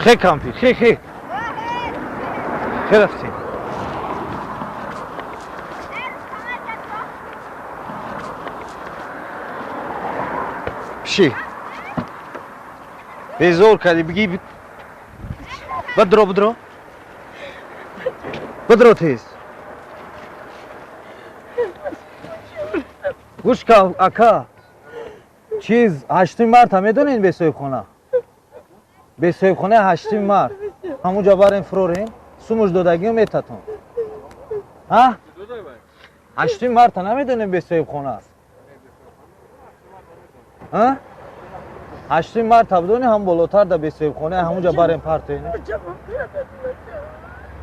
Хе кампир, хе хе. Хе рафтем. Пши. Безор кардӣ, бигӣ бадро бадро. Бадро тез. Гӯш кун ака. Чиз 8 марта медонед бесоҳибхона? Бесоҳибхона 8 март. Ҳамунҷо барем фурорем, сумуш додагиё метатон. Ҳа? 8 марта намедонем бесоҳибхона аст. Ҳа? 8 марта бидонӣ ҳам болотар да бесоҳибхона, ҳамунҷо барем партоем.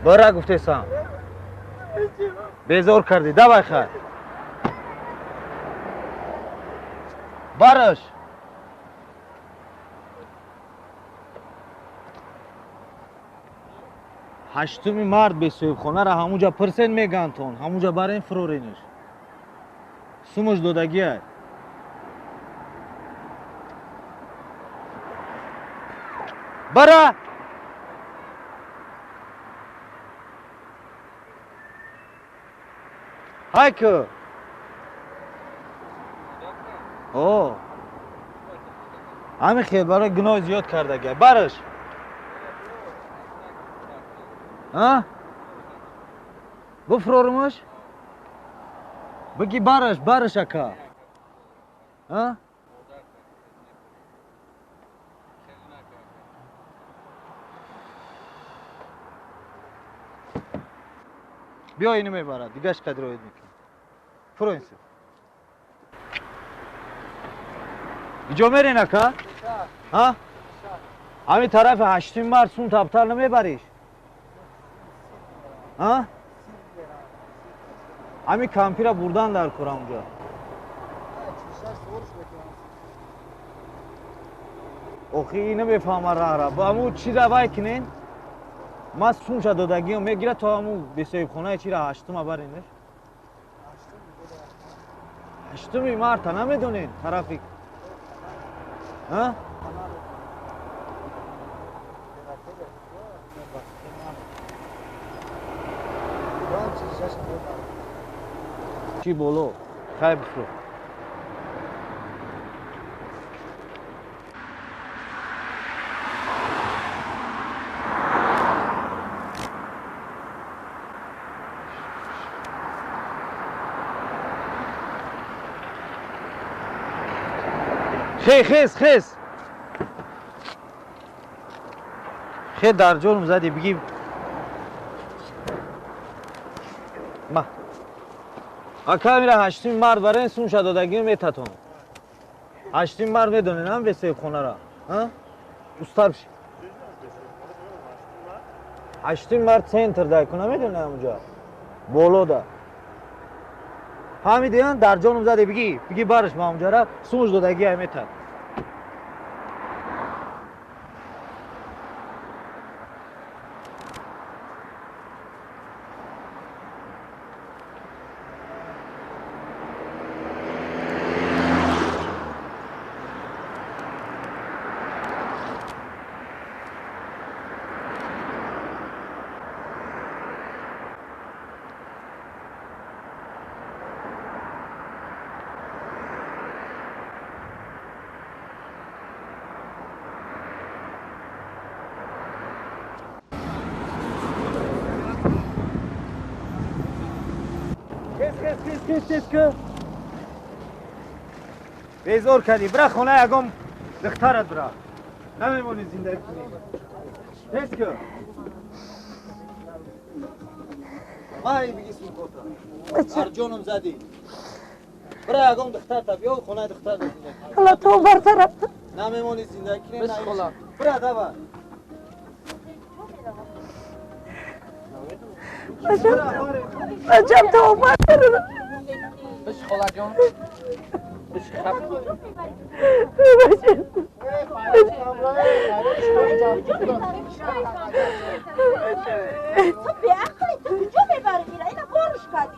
Бара гуфтесам. Безор кардӣ, давай хай. Бараш. Ҳаштуми март бесоҳибхонаро ҳамунҷа пирсен мегантон, ҳамунҷа барен фурорениш. Сумуш додагиай. Бара! Ҳайку! О! Ҳамин хел барои гуноҳ зиёд кардагиай. Бараш! А? Буфрорумуш? Бигӣ бараш, бараш ака. А? Биё ину мебарад, дигаш қадроид мекунад. Фуроинси. Иҷо мерен ака? А? Ҳамин тарафи 8 март сум таптар намебариш? А? Ҳамин кампира бурдан дар кор ҳамунҷо. Охи намефаҳма раҳра. Ба ҳамун чиза вай кунен? Ман сумша додагиам мегирад то ҳамун бесоҳибхонаи чира 8-ума баренеш. 8 марта намедонед тарафи. А? Чӣ боло? Хай бифро. Хе, хез, хез. Хе дар ҷонум задӣ, бигӣ. Ма. Ака мира 8 март барен сумша додагиё метатон. 8 март медонед ҳам бесоҳибхонара? А? Устар биши. 8 март центр дай куна медонед ҳамунҷо? Боло да. Фаҳмидиан дар ҷонум заде бигӣ, бигӣ бараш ма ҳамунҷара сумуш додагиё метат. Безор кардӣ, бира хона ягон духтарат бира. Намемонӣ зиндагӣ кунӣ. Тез кун. Май бигӣ сумкота. Арҷонум задӣ. Бира ягон духтарта биё хонаи духтарат зиндагӣ кунӣ. Ҳала то бартараф. Намемонӣ зиндагӣ кунӣ. Бира давай. Бачам то бартараф. Биш холаҷон. Биш хаб. تو بیعقلی، تو کجا میبری میره؟ اینو بارش کردی.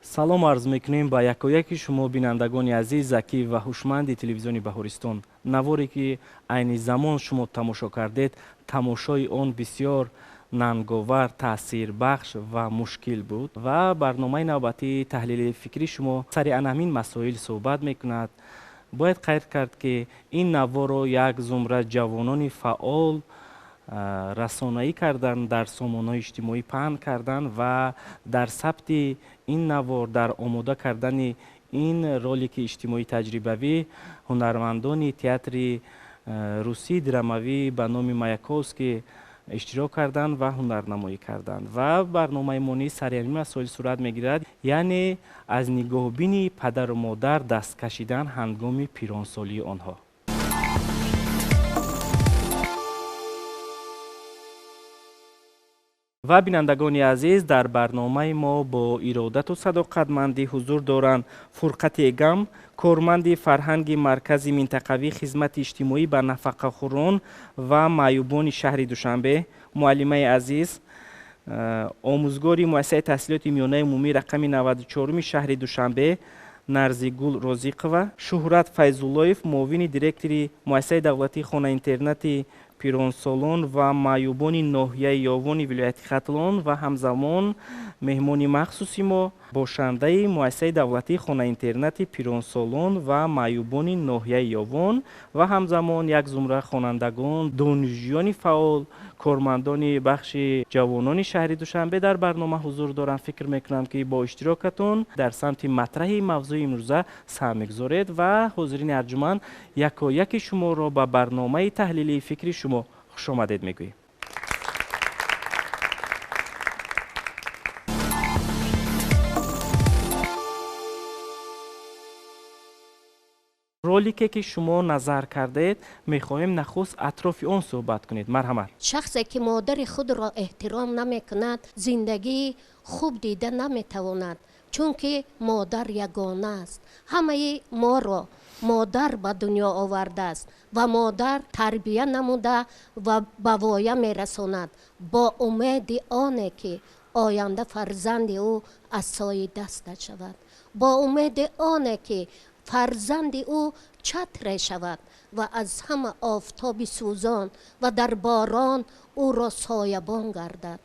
Салом арз мекунем ба якояки шумо бинандагони азиз, закӣ ва ҳушманди телевизиони Баҳористон. Наворе ки айни замон шумо тамошо кардед, тамошои он бисёр нанговар, таъсирбахш ва мушкил буд ва барномаи навбатии таҳлили фикрии шумо сари ан ҳамин масоил суҳбат мекунад. Бояд қайд кард, ки ин наворро як зумра ҷавонони фаъол расонаӣ кардан, дар сомонаҳои иҷтимоӣ паҳн кардан ва дар сабти ин навор, дар омода кардани ин ролики иҷтимоӣ таҷрибавӣ ҳунармандони театри русии драмавӣ ба номи Маяковский иштирок карданд ва ҳунарнамоӣ карданд. Ва барномаи мо низ сари ҳамин масоил сурат мегирад, яъне аз нигоҳбини падару модар даст кашидан ҳангоми пиронсолии онҳо. Ва бинандагони азиз, дар барномаи мо бо иродату садоқатмандӣ ҳузур доранд Фурқати Эгам, корманди фарҳанги маркази минтақавии хизмати иҷтимоӣ ба нафақахӯрон ва маъюбони шаҳри Душанбе, муаллимаи азиз, омӯзгори муассисаи таҳсилоти миёнаи умумӣ рақами 94 шаҳри Душанбе Нарзигул Розиқова, Шуҳрат Файзуллоев, муовини директори муассисаи давлатии хона-интернати пиронсолон ва маъюбони ноҳияи Ёвони вилояти Хатлон ва ҳамзамон меҳмони махсуси мо бошандаи муассисаи давлатии хона-интернати пиронсолон ва маъюбони ноҳияи Ёвон ва ҳамзамон як зумра хонандагон, донишҷӯёни фаъол, кормандони бахши ҷавонони шаҳри Душанбе дар барнома ҳузур доранд. Фикр мекунам, ки бо иштирокатон дар самти матраҳи мавзӯи имрӯза саҳм мегузоред ва ҳозирини арҷуманд якояки шуморо ба барномаи таҳлилии фикри шумо хушомадед мегӯем. Ролике ки шумо назар кардед, мехоҳем нахуст атрофи он суҳбат кунед. Марҳамат. Шахсе ки модари худро эҳтиром намекунад, зиндагии хуб дида наметавонад, чунки модар ягона аст. Ҳамаи моро модар ба дунё овардааст ва модар тарбия намуда ва ба воя мерасонад бо умеди оне ки оянда фарзанди ӯ асои даста шавад, бо умеди оне ки фарзанди ӯ чатре шавад ва аз ҳама офтоби сӯзон ва дар борон ӯро соябон гардад.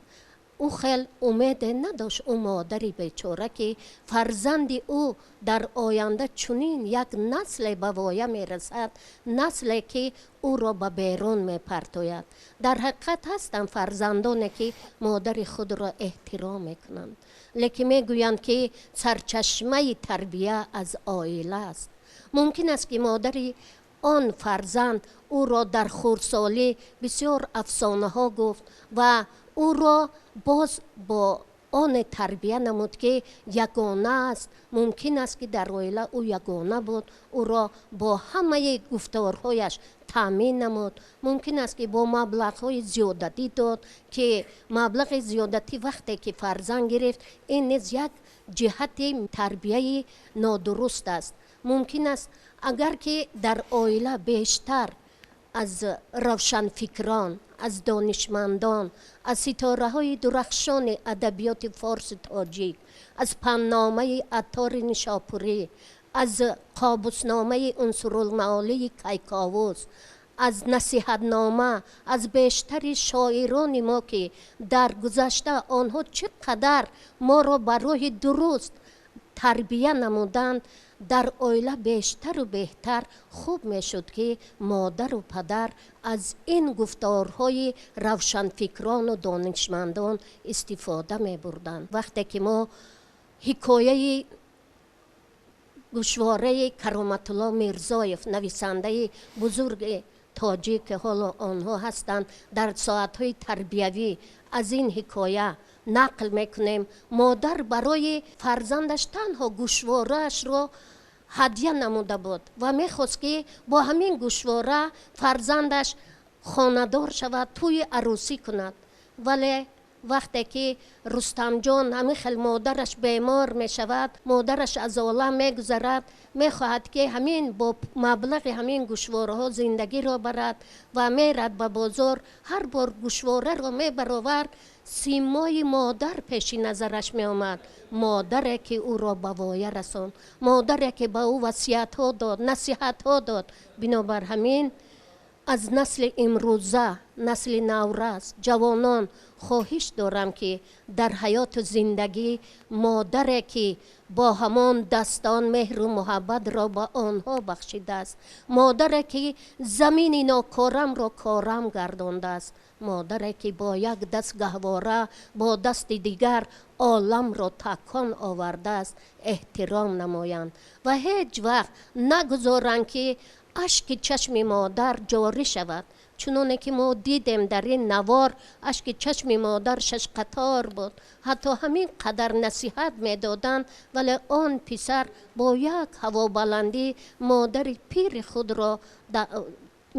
Ӯ хел умеде надошт, ӯ модари бечора, ки фарзанди ӯ дар оянда чунин як насле ба воя мерасад, насле ки ӯро ба берун мепартояд. Дар ҳақиқат ҳастанд фарзандоне ки модари худро эҳтиром мекунанд, лекин мегӯянд ки сарчашмаи тарбия аз оила аст. Мумкин аст ки модари он фарзанд ӯро дар хурдсолӣ бисёр афсонаҳо гуфт ва ӯро боз бо оне тарбия намуд, ки ягона аст. Мумкин аст, ки дар оила ӯ ягона буд, ӯро бо ҳамаи гуфторҳояш таъмин намуд. Мумкин аст, ки бо маблағҳои зиёдатӣ дод, ки маблағи зиёдатӣ вақте ки фарзанд гирифт, ин низ як ҷиҳати тарбияи нодуруст аст. Мумкин аст, агар ки дар оила бештар аз равшанфикрон, аз донишмандон, аз ситораҳои дурахшони адабиёти форси тоҷик, аз панномаи Аттори Нишопурӣ, аз қобусномаи Унсурулмаолии Кайковус, аз насиҳатнома, аз бештари шоирони мо, ки дар гузашта онҳо чӣ қадар моро ба роҳи дуруст Тарбия намуданд, дар оила бештару беҳтар хуб мешуд, ки модару падар аз ин гуфторҳои равшанфикрону донишмандон истифода мебурданд. Вақте ки мо ҳикояи гӯшвораи Кароматулло Мирзоев, нависандаи бузурги тоҷик, ки ҳоло онҳо ҳастанд, дар соатҳои тарбиявӣ аз ин ҳикоя нақл мекунем, модар барои фарзандаш танҳо гӯшвораашро ҳадя намуда буд ва мехост, ки бо ҳамин гӯшвора фарзандаш хонадор шавад, тӯи арӯсӣ кунад. Вале вақте ки Рустамҷон ҳамин хел модараш бемор мешавад, модараш аз олам мегузарад, мехоҳад, ки ҳамин бо маблағи ҳамин гӯшвораҳо зиндагиро барад ва мерад ба бозор. Ҳар бор гӯшвораро мебаровард, симои модар пеши назараш меомад, модаре ки ӯро ба воя расонд, модаре ки ба ӯ васиятҳо дод, насиҳатҳо дод. Бинобар ҳамин аз насли имрӯза, насли наврас, ҷавонон хоҳиш дорам, ки дар ҳаёту зиндагӣ модаре ки бо ҳамон дастон меҳру муҳаббатро ба онҳо бахшидааст, модаре ки замини нокорамро корам гардондааст, модаре ки бо як даст гаҳвора, бо дасти дигар оламро такон овардааст, эҳтиром намоянд ва ҳеҷ вақт нагузоранд, ки ашки чашми модар ҷорӣ шавад. Чуноне ки мо дидем дар ин навор, ашки чашми модар шашқатор буд. Ҳатто ҳамин қадар насиҳат медоданд, вале он писар бо як ҳавобаландӣ модари пири худро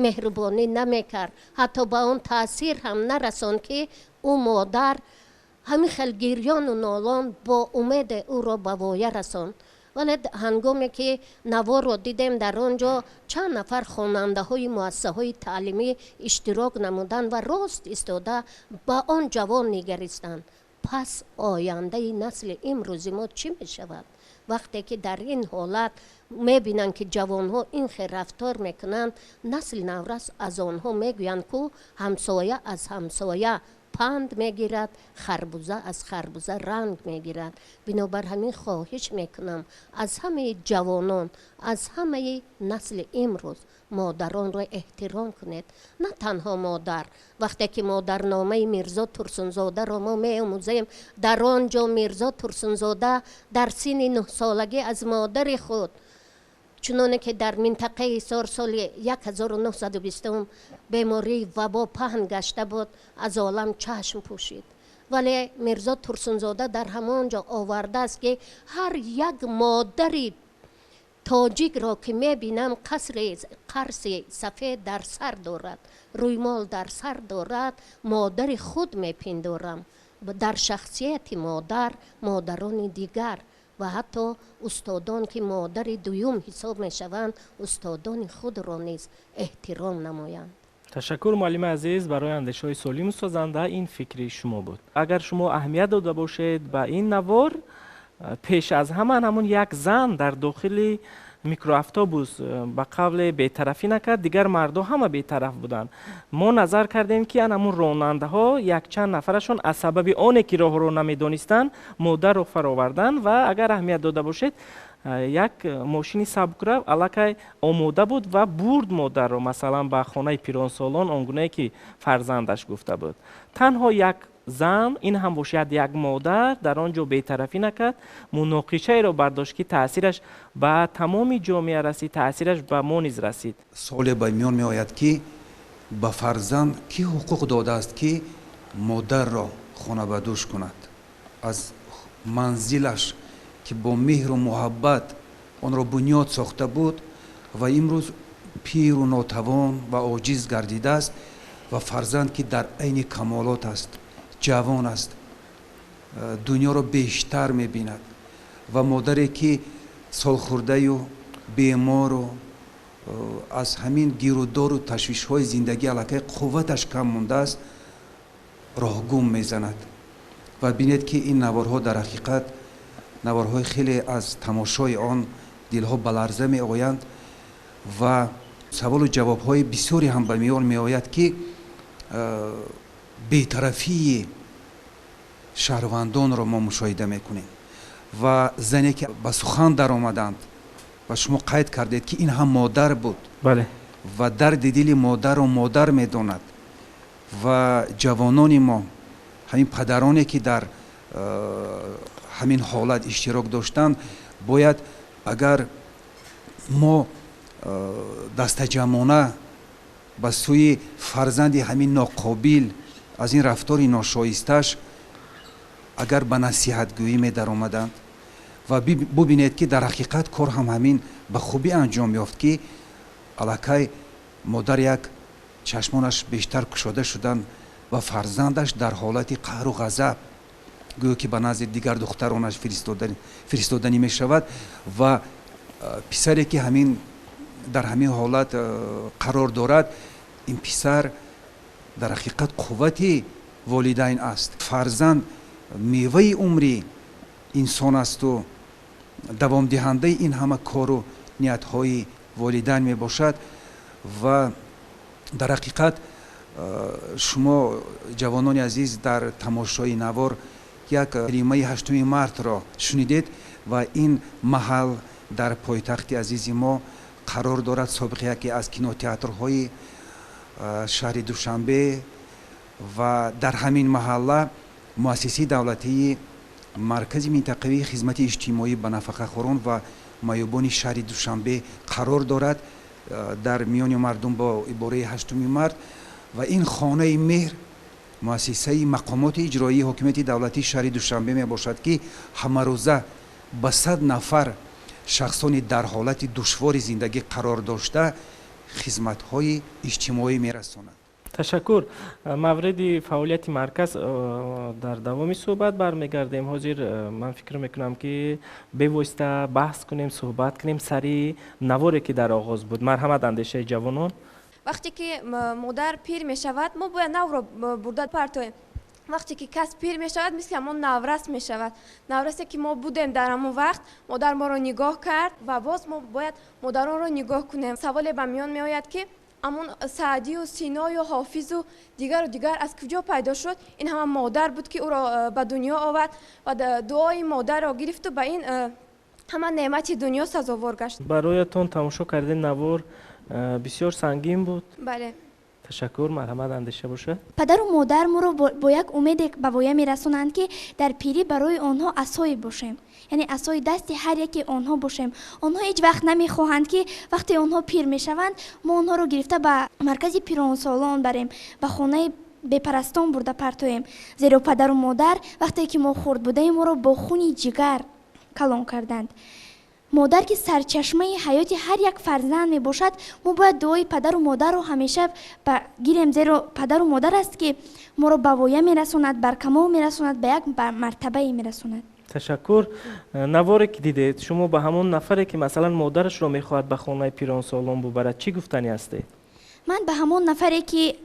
меҳрубонӣ намекард, ҳатто ба он таъсир ҳам нарасонд, ки ӯ модар ҳамин хел гирёну нолон бо умеде ӯро ба воя расонд. Вале ҳангоме ки наворро дидем, дар он ҷо чанд нафар хонандаҳои муассисаҳои таълимӣ иштирок намуданд ва рост истода ба он ҷавон нигаристанд. Пас ояндаи насли имрӯзи мо чӣ мешавад, вақте ки дар ин ҳолат мебинанд, ки ҷавонҳо ин хел рафтор мекунанд? Насли наврас аз онҳо мегӯянд, ку ҳамсоя аз ҳамсоя панд мегирад, харбуза аз харбуза ранг мегирад. Бинобар ҳамин хоҳиш мекунам аз ҳамаи ҷавонон, аз ҳамаи насли имрӯз: модаронро эҳтиром кунед. На танҳо модар. Вақте ки модарномаи Мирзо Турсунзодаро мо меомӯзем, дар он ҷо Мирзо Турсунзода дар синни 9-солагӣ аз модари худ, чуноне ки дар минтақаи Ҳисор соли 1920 бемории вабо паҳн гашта буд, аз олам чашм пӯшид. Вале Мирзо Турсунзода дар ҳамон ҷо овардааст, ки ҳар як модари тоҷикро ки мебинам, қасри қарси сафед дар сар дорад, рӯймол дар сар дорад, модари худ мепиндорам. Дар шахсияти модар модарони дигар ва ҳатто устодон, ки модари дуюм ҳисоб мешаванд, устодони худро низ эҳтиром намоянд. Ташаккур, муаллими азиз, барои андешаҳои солиму созанда. Ин фикри шумо буд. Агар шумо аҳамият дода бошед ба ин навор, пеш аз ҳама ҳамун як зан дар дохили микроавтобус ба қавле бетарафӣ накард, дигар мардо ҳама бетараф буданд. Мо назар кардем, ки ан ҳамун ронандаҳо якчанд нафарашон аз сабаби оне ки роҳро намедонистанд, модарро фароварданд. Ва агар аҳамият дода бошед, як мошини сабукрав аллакай омода буд ва бурд модарро, масалан, ба хонаи пиронсолон, он гунае ки фарзандаш гуфта буд. Танҳо як зан, ин ҳам бошад як модар, дар он ҷо бетарафӣ накард, муноқишаеро бардошт, ки таъсираш ба тамоми ҷомеа расид, таъсираш ба мо низ расид. Суоле ба миён меояд, ки ба фарзанд кӣ ҳуқуқ додааст, ки модарро хонабадӯш кунад, аз манзилаш, ки бо меҳру муҳаббат онро бунёд сохта буд ва имрӯз пиру нотавон ва оҷиз гардидааст, ва фарзанд, ки дар айни камолот аст, ҷавон аст, дунёро бештар мебинад, ва модаре, ки солхӯрдаю бемору аз ҳамин гирудору ташвишҳои зиндагӣ аллакай қувваташ кам мондааст, роҳгум мезанад. Ва бинед, ки ин наворҳо дар ҳақиқат наворҳои хеле аз тамошои он дилҳо ба ларза меоянд ва саволу ҷавобҳои бисёре ҳам ба миён меояд, ки бетарафии шаҳрвандонро мо мушоҳида мекунем. Ва зане ки ба сухан даромаданд ва шумо қайд кардед, ки ин ҳам модар буд. Бале. Ва дарди дили модарро модар медонад. Ва ҷавонони мо, ҳамин падароне ки дар ҳамин ҳолат иштирок доштанд, бояд агар мо дастаҷамъона ба сӯи фарзанди ҳамин ноқобил аз ин рафтори ношоисташ агар ба насиҳатгӯӣ медаромаданд ва бубинед, ки дар ҳақиқат кор ҳам ҳамин ба хубӣ анҷом ёфт, ки аллакай модар як чашмонаш бештар кушода шуданд ва фарзандаш дар ҳолати қаҳру ғазаб гӯё ки ба назди дигар духтаронаш фиристоданӣ мешавад ва писаре ки ҳамин дар ҳамин ҳолат қарор дорад, ин писар дар ҳақиқат қуввати волидайн аст. Фарзанд меваи умри инсон асту давомдиҳандаи ин ҳама кору ниятҳои волидайн мебошад. Ва дар ҳақиқат шумо, ҷавонони азиз, дар тамошои навор як калимаи 8 мартро шунидед ва ин маҳал дар пойтахти азизи мо қарор дорад, собиқ яке аз кинотеатрҳои шаҳри Душанбе, ва дар ҳамин маҳалла муассисаи давлатии Маркази минтақавии хизмати иҷтимоӣ ба нафақахӯрон ва маъюбони шаҳри Душанбе қарор дорад, дар миёни мардум бо ибораи 8 март. Ва ин хонаи меҳр муассисаи мақомоти иҷроии ҳокимияти давлатии шаҳри Душанбе мебошад, ки ҳамарӯза ба 100 нафар шахсони дар ҳолати душвори зиндагӣ қарор дошта хизматҳои иҷтимоӣ мерасонад. Ташаккур. Мавриди фаъолияти марказ дар давоми суҳбат бармегардем. Ҳозир ман фикр мекунам, ки бевосита баҳс кунем, суҳбат кунем сари наворе, ки дар оғоз буд. Марҳамат, андешаи ҷавонон. Вақте ки модар пир мешавад, мо бояд навро бурда партоем. Вақте ки кас пир мешавад, мисли ҳамон наврас мешавад. Наврасе ки мо будем дар ҳамон вақт, модар моро нигоҳ кард ва боз мо бояд модаронро нигоҳ кунем. Саволе ба миён меояд, ки ҳамон Саъдию Синою Ҳофизу дигару дигар аз куҷо пайдо шуд? Ин ҳама модар буд, ки ӯро ба дунё овард ва дуои модарро гирифту ба ин ҳама неъмати дунё сазовор гашт. Бароятон тамошо кардем навор бисёр сангин буд. Бале. Ташаккур. Марҳамат, андеша бошад. Падару модар моро бо як умеде ба воя мерасонанд, ки дар пирӣ барои онҳо асое бошем, яъне асои дасти ҳар яке онҳо бошем. Онҳо ҳеҷ вақт намехоҳанд, ки вақте онҳо пир мешаванд, мо онҳоро гирифта ба маркази пиронсолон барем, ба хонаи бепарастон бурда партоем, зеро падару модар вақте ки мо хурд будаем, моро бо хуни ҷигар калон карданд. Модар ки сарчашмаи ҳаёти ҳар як фарзанд мебошад, мо бояд дуои падару модарро ҳамеша гирем, зеро падару модар аст, ки моро ба воя мерасонад, бар камол мерасонад, ба як мартабае мерасонад. Ташаккур. Наворе ки дидед, шумо ба ҳамон нафаре, ки масалан модарашро мехоҳад ба хонаи пиронсолон бубарад, чӣ гуфтанӣ ҳастед? Ман ба ҳамон нафаре, ки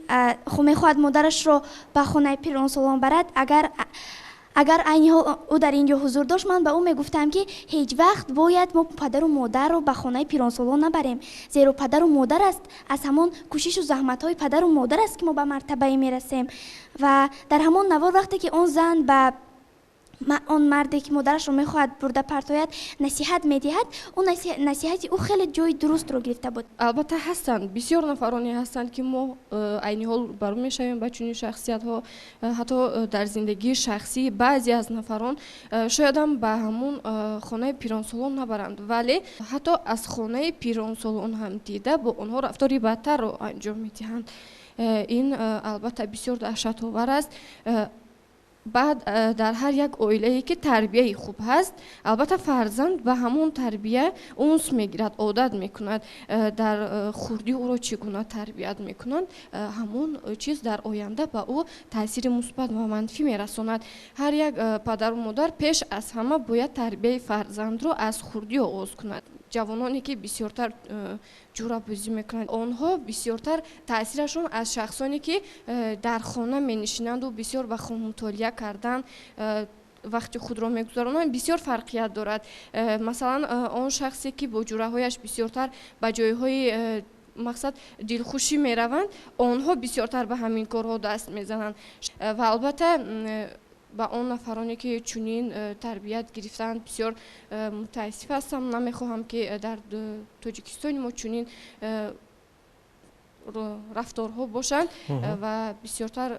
мехоҳад модарашро ба хонаи пиронсолон барад, агар айни ҳол ӯ дар ин ҷо ҳузур дошт, ман ба ӯ мегуфтам, ки ҳеҷ вақт бояд мо падару модарро ба хонаи пиронсолон набарем, зеро падару модар аст, аз ҳамон кӯшишу заҳматҳои падару модар аст, ки мо ба мартабае мерасем. Ва дар ҳамон навор, вақте ки он зан ба он марде, ки модарашро мехоҳад бурда партояд, насиҳат медиҳад, ӯ насиҳати ӯ хеле ҷои дурустро гирифта буд. Албатта, ҳастанд, бисёр нафароне ҳастанд, ки мо айни ҳол рӯбарӯ мешавем ба чунин шахсиятҳо. Ҳатто дар зиндагии шахсии баъзе аз нафарон шоядам ба ҳамун хонаи пиронсолон набаранд, вале ҳатто аз хонаи пиронсолон ҳам дида бо онҳо рафтори бадтарро анҷом медиҳанд. Ин албатта бисёр даҳшатовар аст. Баъд дар ҳар як оилае, ки тарбияи хуб ҳаст, албатта фарзанд ба ҳамон тарбия унс мегирад, одат мекунад. Дар хурдӣ ӯро чӣ гуна тарбият мекунанд, ҳамон чиз дар оянда ба ӯ таъсири мусбат ва манфӣ мерасонад. Ҳар як падару модар пеш аз ҳама бояд тарбияи фарзандро аз хурдӣ оғоз кунад. Ҷавононе, ки бисёртар ҷурабозӣ мекунанд, онҳо бисёртар таъсирашон аз шахсоне, ки дар хона менишинанду бисёр ба мутолиа кардан вақти худро мегузаронанд, бисёр фарқият дорад. Масалан, он шахсе, ки бо ҷураҳояш бисёртар ба ҷойҳои мақсад дилхушӣ мераванд, онҳо бисёртар ба ҳамин корҳо даст мезананд. Ва албатта Ба он нафароне ки чунин тарбият гирифтаанд бисёр мутаассиф ҳастам. Намехоҳам ки дар Тоҷикистони мо чунин рафторҳо бошанд ва бисёртар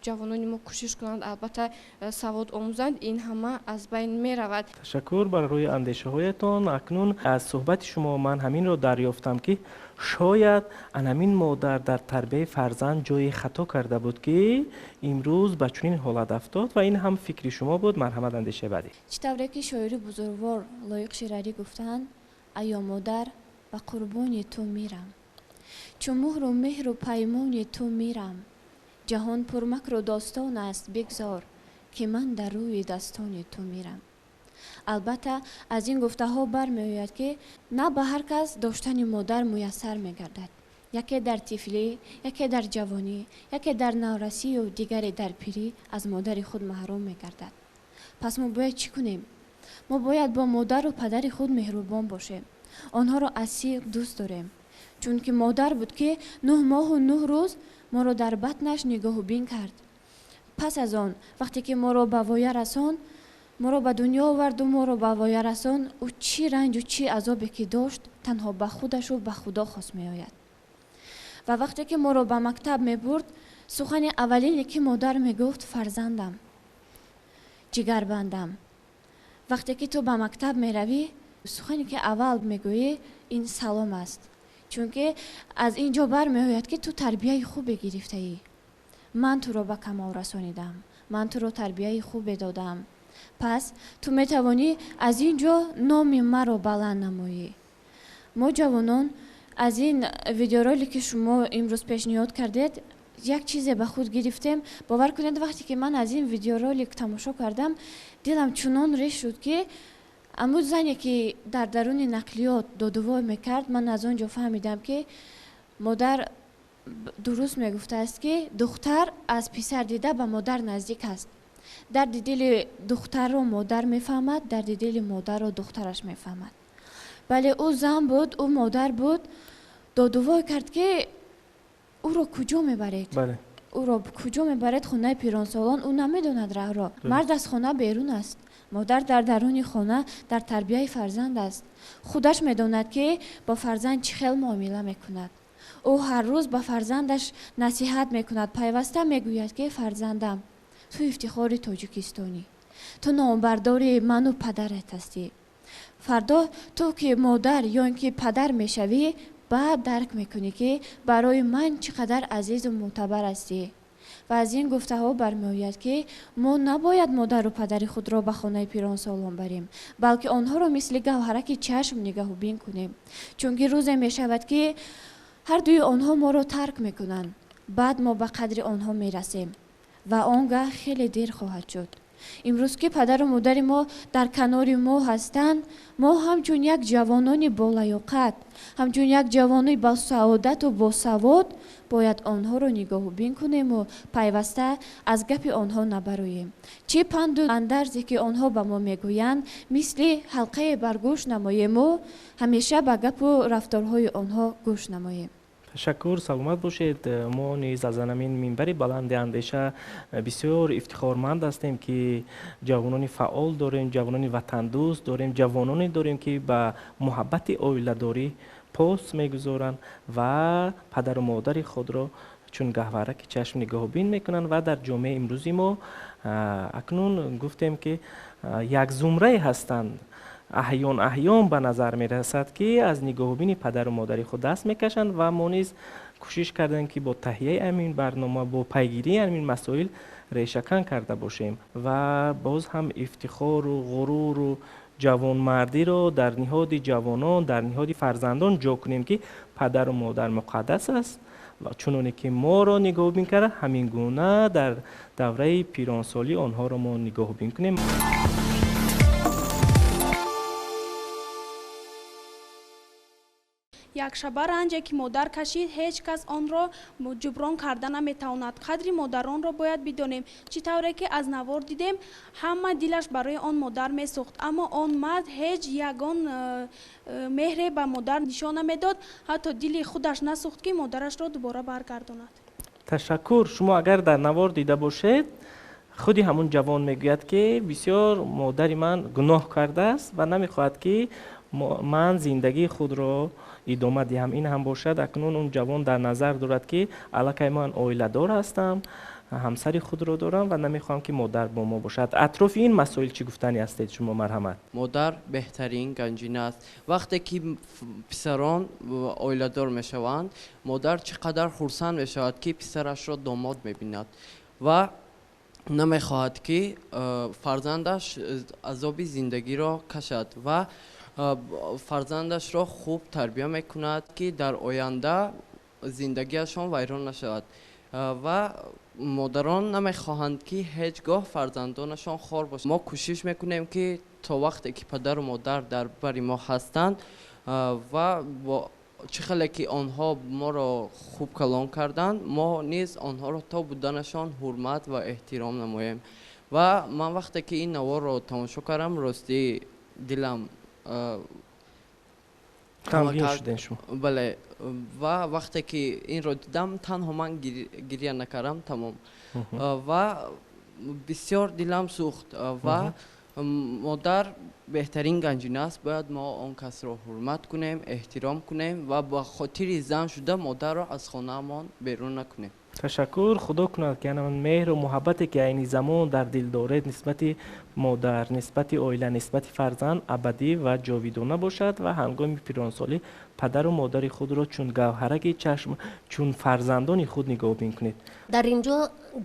ҷавонони мо кӯшиш кунанд, албатта савод омӯзанд, ин ҳама аз байн меравад. Ташаккур барои андешаҳоятон. Акнун аз суҳбати шумо ман ҳаминро дарёфтам, ки шояд анамин модар дар тарбияи фарзанд ҷои хато карда буд, ки имрӯз ба чунин ҳолат афтод ва ин ҳам фикри шумо буд. Марҳамат, андешаи баъдӣ. Чӣ тавре ки шоири бузургвор Лоиқ Шералӣ гуфтаанд: айё модар, ба қурбони ту мирам, чу муҳру меҳру паймони ту мирам, ҷаҳон пурмакру достон аст, бигзор ки ман дар рӯи дастони ту мирам. Албатта аз ин гуфтаҳо бармеояд, ки на ба ҳар кас доштани модар муяссар мегардад. Яке дар тифлӣ, яке дар ҷавонӣ, яке дар наврасию дигаре дар пирӣ аз модари худ маҳрум мегардад. Пас мо бояд чӣ кунем? Мо бояд бо модару падари худ меҳрубон бошем, онҳоро аз сиқ дӯст дорем, чунки модар буд, ки 9 моҳу 9 рӯз моро дар батнаш нигоҳубин кард. Пас аз он вақте ки моро ба воя расон, моро ба дунё оварду моро ба воя расон, ӯ чӣ ранҷу чӣ азобе ки дошт, танҳо ба худашу ба Худо хос меояд. Ва вақте ки моро ба мактаб мебурд, сухани аввалине ки модар мегуфт: фарзандам, ҷигарбандам, вақте ки ту ба мактаб меравӣ, сухане ки аввал мегӯӣ ин салом аст, чунки аз ин ҷо бармеояд, ки ту тарбияи хубе гирифтаӣ. Ман туро ба камол расонидам, ман туро тарбияи хубе додам, пас ту метавонӣ аз ин ҷо номи маро баланд намоӣ. Мо ҷавонон аз ин видеоролике шумо имрӯз пешниҳод кардед як чизе ба худ гирифтем. Бовар кунед, вақте ки ман аз ин видеоролик тамошо кардам, дилам чунон реш шуд, ки аммо зане ки дар даруни нақлиёт додувой мекард, ман аз он ҷо фаҳмидам, ки модар дуруст мегуфтааст, ки духтар аз писар дида ба модар наздик аст. Дарди дили духтарро модар мефаҳмад, дарди дили модарро духтараш мефаҳмад. Бале, ӯ зан буд, ӯ модар буд, додувой кард, ки ӯро куҷо мебаред? Ӯро куҷо мебаред? Хонаи пиронсолон, ӯ намедонад раҳро. Мард аз хона берун аст, модар дар даруни хона дар тарбияи фарзанд аст. Худаш медонад, ки бо фарзанд чӣ хел муомила мекунад. Ӯ ҳар рӯз ба фарзандаш насиҳат мекунад, пайваста мегӯяд, ки фарзандам, ту ифтихори тоҷикистонӣ, ту номбардори ману падарат ҳастӣ. Фардо ту ки модар ё ин ки падар мешавӣ, баъд дарк мекунӣ, ки барои ман чӣ қадар азизу мӯътабар ҳастӣ. Ва аз ин гуфтаҳо бармеояд, ки мо набояд модару падари худро ба хонаи пиронсолон барем, балки онҳоро мисли гавҳараки чашм нигаҳубин кунем, чунки рӯзе мешавад, ки ҳар дуи онҳо моро тарк мекунанд, баъд мо ба қадри онҳо мерасем ва он гаҳ хеле дер хоҳад шуд. Имрӯз ки падару модари мо дар канори мо ҳастанд, мо ҳамчун як ҷавонони болаёқат, ҳамчун як ҷавони босаодату босавод бояд онҳоро нигоҳубин кунему пайваста аз гапи онҳо набароем. Чӣ панду андарзе ки онҳо ба мо мегӯянд, мисли ҳалқае бар гӯш намоему ҳамеша ба гапу рафторҳои онҳо гӯш намоем. Ташаккур, саломат бошед. Мо низ аз ҳамин минбари баланди андеша бисёр ифтихорманд ҳастем, ки ҷавонони фаъол дорем, ҷавонони ватандӯст дорем, ҷавононе дорем, ки ба муҳаббати оиладорӣ пос мегузоранд ва падару модари худро чун гаҳвораки чашм нигоҳубин мекунанд. Ва дар ҷомеаи имрӯзи мо акнун гуфтем, ки як зумрае ҳастанд, аҳён аҳён ба назар мерасад, ки аз нигоҳубини падару модари худ даст мекашанд ва мо низ кӯшиш кардем, ки бо таҳияи ҳамин барнома, бо пайгирии ҳамин масоил решакан карда бошем ва боз ҳам ифтихору ғуруру ҷавонмардиро дар ниҳоди ҷавонон, дар ниҳоди фарзандон ҷо кунем, ки падару модар муқаддас аст ва чуноне ки моро нигоҳубин карда, ҳамин гуна дар давраи пиронсолӣ онҳоро мо нигоҳубин кунем. Якшаба ранҷе ки модар кашид, ҳеҷ кас онро ҷуброн карда наметавонад. Қадри модаронро бояд бидонем. Чӣ тавре ки аз навор дидем, ҳама дилаш барои он модар месӯхт, аммо он мард ҳеҷ ягон меҳре ба модар нишон намедод, ҳатто дили худаш насӯхт, ки модарашро дубора баргардонад. Ташаккур. Шумо агар дар навор дида бошед, Худи ҳамун ҷавон мегӯяд, ки бисёр модари ман гуноҳ кардааст ва намехоҳад, ки ман зиндагии худро идома диҳам. Ин ҳам бошад, акнун он ҷавон дар назар дорад, ки аллакай ман оиладор ҳастам, ҳамсари худро дорам ва намехоҳам, ки модар бо мо бошад. Атрофи ин масоил чӣ гуфтанӣ ҳастед шумо, марҳамат? Модар беҳтарин ганҷина аст. Вақте ки писарон оиладор мешаванд, модар чӣ қадар хурсанд мешавад, ки писарашро домод мебинад ва намехоҳад, ки фарзандаш азоби зиндагиро кашад ва фарзандашро хуб тарбия мекунад, ки дар оянда зиндагиашон вайрон нашавад. Ва модарон намехоҳанд, ки ҳеҷ гоҳ фарзандонашон хор бошад. Мо кӯшиш мекунем, ки то вақте ки падару модар дар бари мо ҳастанд ва бо чӣ хеле ки онҳо моро хуб калон карданд, мо низ онҳоро то буданашон ҳурмат ва эҳтиром намоем. Ва ман вақте ки ин наворро тамошо кардам, ростӣ дилам ғамгин шудем шумо? Бале, ва вақте ки инро дидам, танҳо ман гиря накардам, тамом. Ва бисёр дилам сӯхт. Ва модар беҳтарин ганҷина аст, бояд мо он касро ҳурмат кунем, эҳтиром кунем ва ба хотири зан шуда модарро аз хонаамон берун накунем. Ташаккур. Худо кунад, ки ана меҳру муҳаббате, ки айни замон дар дил доред нисбати модар, нисбати оила, нисбати фарзанд, абадӣ ва ҷовидона бошад ва ҳангоми пиронсолӣ падару модари худро чун гавҳараки чашм, чун фарзандони худ нигоҳбин кунед. Дар ин ҷо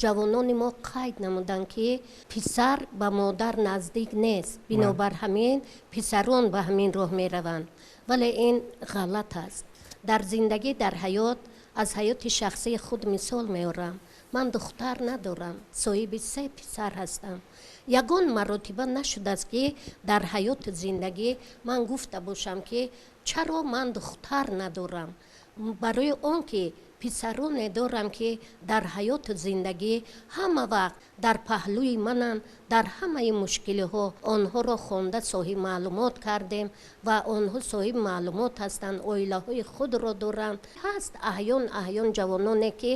ҷавонони мо қайд намуданд, ки писар ба модар наздик нест, бинобар ҳамин писарон ба ҳамин роҳ мераванд, вале ин ғалат аст. Дар зиндагӣ, дар ҳаёт, аз ҳаёти шахсии худ мисол меорам. Ман духтар надорам, соҳиби се писар ҳастам. Ягон маротиба нашудааст, ки дар ҳаёту зиндагӣ ман гуфта бошам, ки чаро ман духтар надорам. Барои он ки писароне дорам, ки дар ҳаёту зиндагӣ ҳама вақт дар паҳлӯи мананд, дар ҳамаи мушкилиҳо. Онҳоро хонда соҳиби маълумот кардем ва онҳо соҳиби маълумот ҳастанд, оилаҳои худро доранд. Ҳаст аҳён аҳён ҷавононе, ки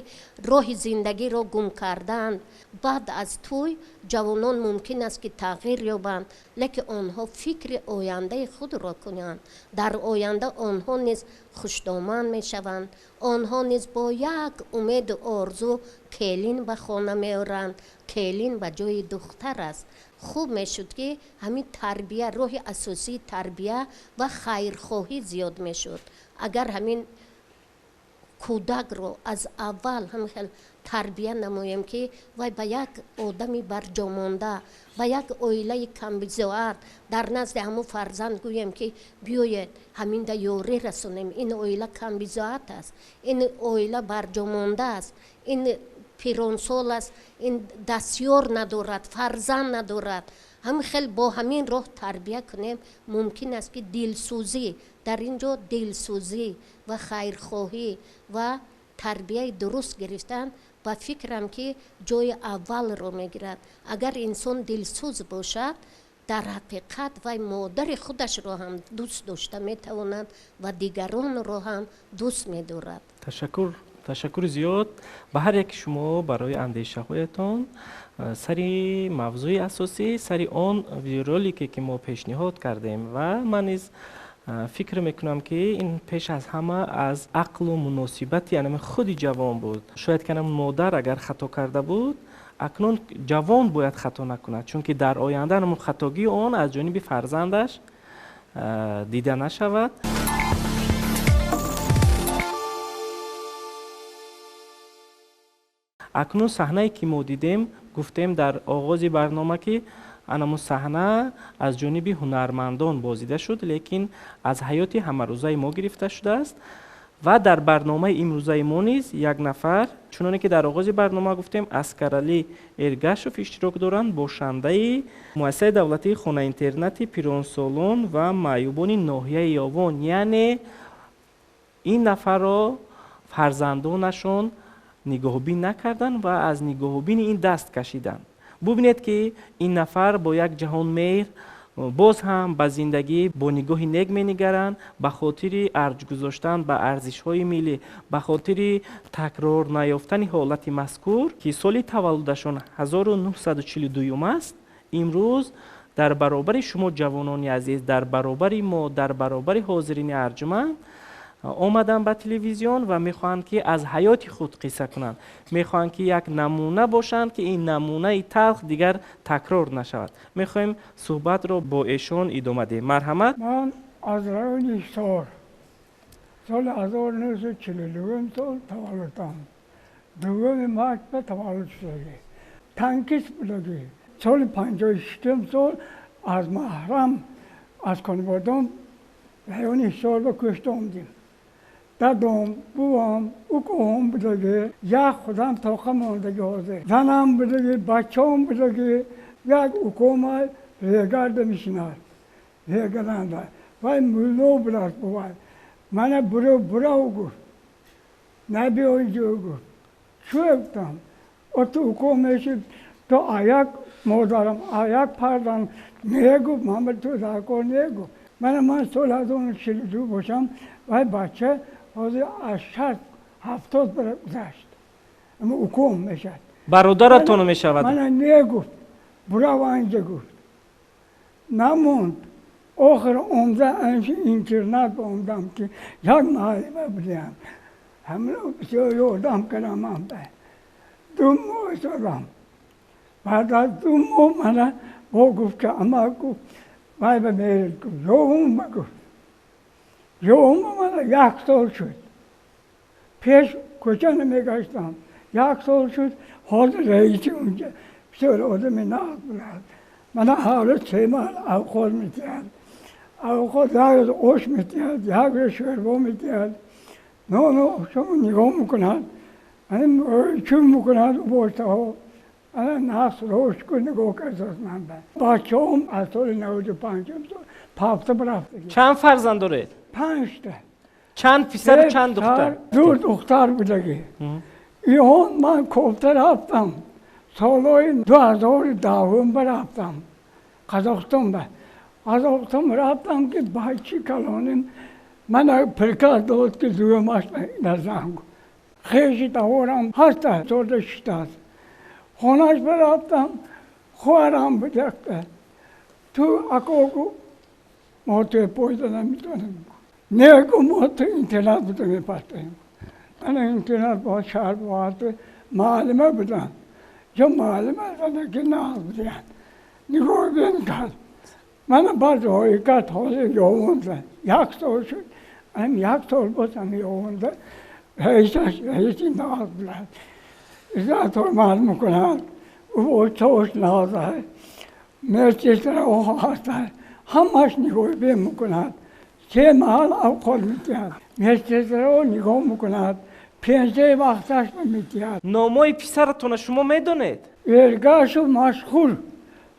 роҳи зиндагиро гум кардаанд. Баъд аз тӯй ҷавонон мумкин аст, ки тағйир ёбанд, лекин онҳо фикри ояндаи худро кунанд. Дар оянда онҳо низ хушдоман мешаванд, онҳо низ бо як умеду орзу келин ба хона меоранд. Келин ба ҷои духтар аст. Хуб мешуд, ки ҳамин тарбия, роҳи асосии тарбия ва хайрхоҳӣ зиёд мешуд. Агар ҳамин кӯдакро аз аввал ҳамин хел тарбия намоем, ки вай ба як одами барҷомонда, ба як оилаи камбизоат, дар назди ҳамун фарзанд гӯем, ки биёед, ҳаминда ёрӣ расонем, ин оила камбизоат аст, ин оила барҷомонда аст, ин пиронсол аст, ин дастёр надорад, фарзанд надорад, ҳамин хел бо ҳамин роҳ тарбия кунем, мумкин аст, ки дилсӯзӣ дар ин ҷо, дилсӯзӣ ва хайрхоҳӣ ва тарбияи дуруст гирифтан, ба фикрам, ки ҷои аввалро мегирад. Агар инсон дилсӯз бошад, дар ҳақиқат вай модари худашро ҳам дӯст дошта метавонад ва дигаронро ҳам дӯст медорад. Ташаккур, ташаккури зиёд ба ҳар яки шумо барои андешаҳоятон сари мавзӯи асосӣ, сари он видеоролике, ки мо пешниҳод кардем. Ва ман низ фикр мекунам, ки ин пеш аз ҳама аз ақлу муносибати анами худи ҷавон буд. Шояд ки анам модар агар хато карда буд, акнун ҷавон бояд хато накунад, чунки дар оянда анамун хатогии он аз ҷониби фарзандаш дида нашавад. Акнун саҳнае, ки мо дидем, гуфтем дар оғози барнома, ки анамун саҳна аз ҷониби ҳунармандон бозида шуд, лекин аз ҳаёти ҳамарӯзаи мо гирифта шудааст. Ва дар барномаи имрӯзаи мо низ як нафар, чуноне ки дар оғози барнома гуфтем, Аскаралӣ Эргашов иштирок доранд, бошандаи муассисаи давлатии хонаинтернати пиронсолон ва маъюбони ноҳияи Ёвон. Яъне ин нафарро фарзандонашон нигоҳубин накарданд ва аз нигоҳубини ин даст кашиданд. Бубинед, ки ин нафар бо як ҷаҳон меҳр, Боз ҳам ба зиндагӣ бо нигоҳи нек менигаранд, ба хотири арҷ гузоштан ба арзишҳои миллӣ, ба хотири такрор наёфтани ҳолати мазкур, ки соли таваллудашон 1942 аст, имрӯз дар баробари шумо ҷавонони азиз, дар баробари мо, дар баробари ҳозирини арҷуманд омаданд ба телевизион ва мехоҳанд, ки аз ҳаёти худ қисса кунанд, мехоҳанд, ки як намуна бошанд, ки ин намунаи талх дигар такрор нашавад. Мехоҳем суҳбатро бо эшон идома диҳем. Марҳамат. Ман аз райони Ҳисор соли 1942 сол таваллудам. 2 март ба таваллуд шудагӣ. Танкист будагӣ. Соли 56 сол аз маҳрам аз Конибодом райони Ҳисор ба кӯшта омадем. Дадом, бувам, укоҳом будагӣ, як худам тоқа мондагӣ ҳозир. Занам будагӣ, бачаам будагӣ, як укома регарда мешинад. Регаранда. Вай мулло будааст бувай. Мана буро бурав гуфт. Набиё инҷо гуфт. Чӯ гуфтам? Оту уко мешид, то аяк модарам, аяк пардам не гуфт, ман ба ту даркор не гуфт. Мана ман соли 1942 бошам, вай бача ҳозир аз 60-70 гузашт. Ама уком мешад. Бародаратон мешавад? Мана не гуфт, бурав анҷа гуфт. Намонд. Охир омда анҷи интернат омдам, ки як муаллима будиям. Ҳамино бисёр ёрдам кардам ман ба. 2 моҳ истодам. Баъд аз 2 моҳ мана бо гуфт, ки ама гуфт, вай ба мерид гуфт, ёвум ба гуфт. Ёвум мана 1 сол шуд. Пеш кӯча намегаштам. 1 сол шуд, ҳозир раиси унҷа. Бисёр одами нағз будааст. Мана ҳар рӯз 3 маҳал авқот медиҳад. Авқот як рӯз ош медиҳад, як рӯз шӯрбо медиҳад. Нону шумо нигоҳ мекунад. Чун мекунад боштаҳо. Ана нағз рӯшд кун нигоҳ кардааст ман ба. Бачаҳом аз соли 95 сол пафта рафтагӣ. Чанд фарзанд доред? 5 та. Чанд писару чанд духтар? 2 духтар будагӣ. Иҳон ман кофта рафтам. Солҳои 2010 рафтам. Қазоқистон ба. Қазоқистон рафтам, ки бачи калоним мана приказ дод, ки дуюмаш назан. Хеши таворам ҳаста сода шиштааст. Хонаш рафтам, хоҳарам буд якта. Ту ако гуфт, мо туя пойда наметавонем. Не гуфт, мо ту интернат буда мепартоем. Мана интернат бо шаҳр боҳату муаллима будам. Ҷо муаллима зада, ки нағз будиянд. Нигоҳ бин кард. Мана баъд роҳӣ кард, ҳозир ёвонда. 1 сол шуд, ам 1 сол боз ам ёвонда. Раисаш раиси нағз будааст. Иззат ҳурмат мекунад. Ӯ очош нағз аст. Медсестраҳо ҳастанд. Ҳамаш нигоҳ бин мекунад. 3 маҳал авқот медиҳад. Медсестраҳо нигоҳ мекунад. 5 вақташ медиҳад. Номҳои писаратонро шумо медонед? Эргашу Машҳур